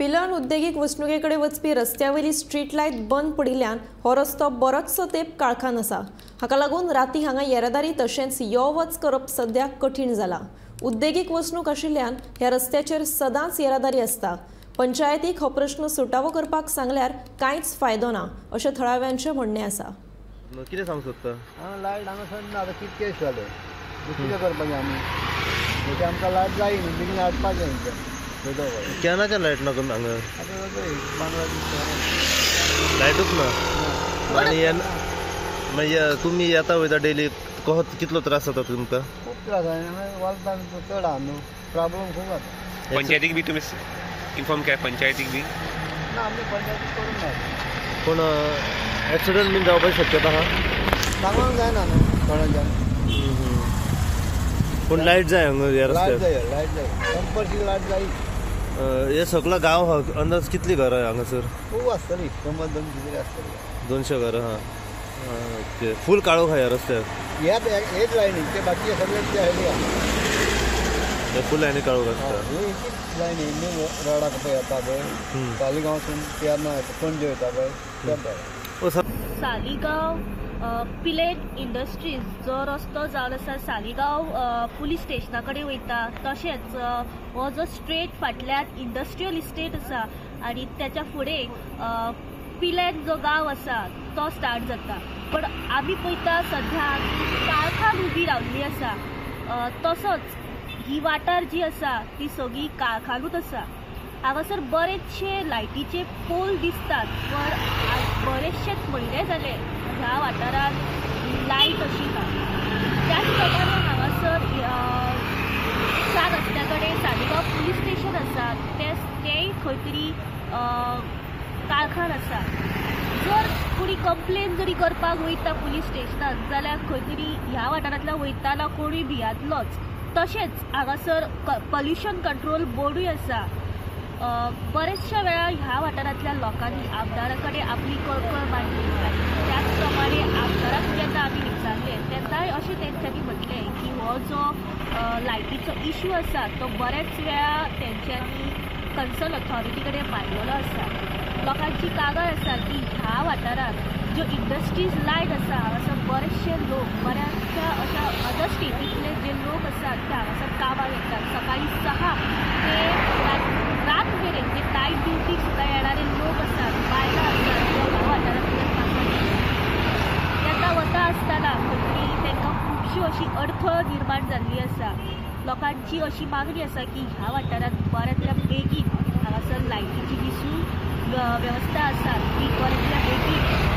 पिलन उद्देगीक वसणुकेकडे वचपी रस्त्यावेली street light बंद पडिल्ल्यान हो रस्तो बरोचसो तेंप काळखान आसा। हाका लागून राती हांगा येरादारी तशेंच यो वच करप सद्या कठीण जाला। उद्देगीक वसणूक आशिल्ल्यान ह्या रस्त्याचेर सदांच येरादारी आसता। पंचायतीक हो प्रश्न सुटावो करपाक सांगल्यार कांयच फायदो ना अशें थळाव्यांचें म्हणणें आसा। कितें सांगूंक सोदता? लायट हांगासर ना, आतां कितके जाले, कितें करपाचें आमी? आमकां लायट जाय न्हू, बेगीन हाडपाक जाय। केन्नाच्यान लायट ना तुमी हांगा? लायटूच ना। आनी मागीर तुमी येता वयता डेली, कसो कितलो त्रास जाता तुमकां? खूब त्रास वलतान चड आहा न्हू, प्रॉब्लम खूब जाता। पंचायतीक बी तुमी इन्फॉर्म केला? पंचायतीक बी ना, आमी पंचायतीक करूंक ना। पूण एक्सिडंट बीन जावपाची शक्यता आहा? सांगूंक जायना न्हू कोणाच्यान। पूण लायट जाय हांगा ह्या रस्त्यार? लायट जाय, लायट जाय, कंपल्सरी लायट जाय। हे सगळो गांव आहा, अंदाज कितली घरां हांगासर? खूब आसतली, 100-200 तरी आसतली। 200 घरां आहा। ओके, फूल काळोख आहा ह्या रस्त्यार? ह्याच हेच लायनी, ते बाकी सगळे ते हायवे आहा। फूल लायनी काळोख आसता। ही एकूच लायनी न्यू रोडाक पळय येता पळय, सालिगांवसून तेन्ना पणजे वयता पळय त्या। सालिगांव पिलेन इंडस्ट्रीज जो रस्तो जावन आसा सालिगांव पुलीस स्टेशना कडेन वयता, तशेंच हो जो स्ट्रेट फाटल्यान इंडस्ट्रियल इस्टेट आसा आनी त्याच्या फुडें पिलेन जो गांव आसा तो स्टार्ट जाता। पण आमी पळयता सध्या काळखान उबी रावल्ली आसा, तसोच ही वाठार जी आसा ती सगळी काळखानूच आसा। हांगासर बरेचशे लायटीचे पोल दिसतात, पण बरेचशेच म्हयने जाले ह्या वाठारांत लायट अशी ना। त्याच प्रमाणे हांगासर चार रस्त्या कडेन सालिगांव पुलीस स्टेशन आसा, तेंय खंय तरी काळखान आसा। जर कोणी कंप्लेन जरी करपाक वयता पुलीस स्टेशनान जाल्यार खंय तरी ह्या वाठारांतल्यान वयताना कोणूय भियातलोच। तशेंच हांगासर पॉल्युशन कंट्रोल बोर्डूय आसा। बरेचशा वेळा ह्या वाठारांतल्या लोकांनी आमदारा कडेन आपली कळकळ मांडली आनी त्याच प्रमाणे आमदाराक जेन्ना आमी विचारलें तेन्नाय अशें तेंच्यांनी म्हटलें की हो जो लायटीचो इशू आसा तो बऱ्याच वेळा तेंच्यांनी कन्सर्न ऑथॉरिटी कडेन मांडलेलो आसा। लोकांची कागाळ आसा की ह्या वाठारांत ज्यो इंडस्ट्रीज लायट आसा हांगासर बरेचशे लोक बऱ्याचशा अशा अदर स्टेटींतले जे लोक आसात ते हांगासर कामाक येतात। सकाळी 6 ते रात मेरेन जे नायट ड्युटीक सुद्दां येणारे लोक आसात, बायलां आसात, जे ह्या वाठारांतल्यान पासार तेन्ना वता आसतना खंय तरी तांकां खुबशी अशी अडथळ निर्माण जाल्ली आसा। लोकांची अशी मागणी आसा की ह्या वाठारांत बऱ्यांतल्या बेगीन हांगासर लायटीची जी वेवस्था आसा ती बऱ्यांतल्या बेगीन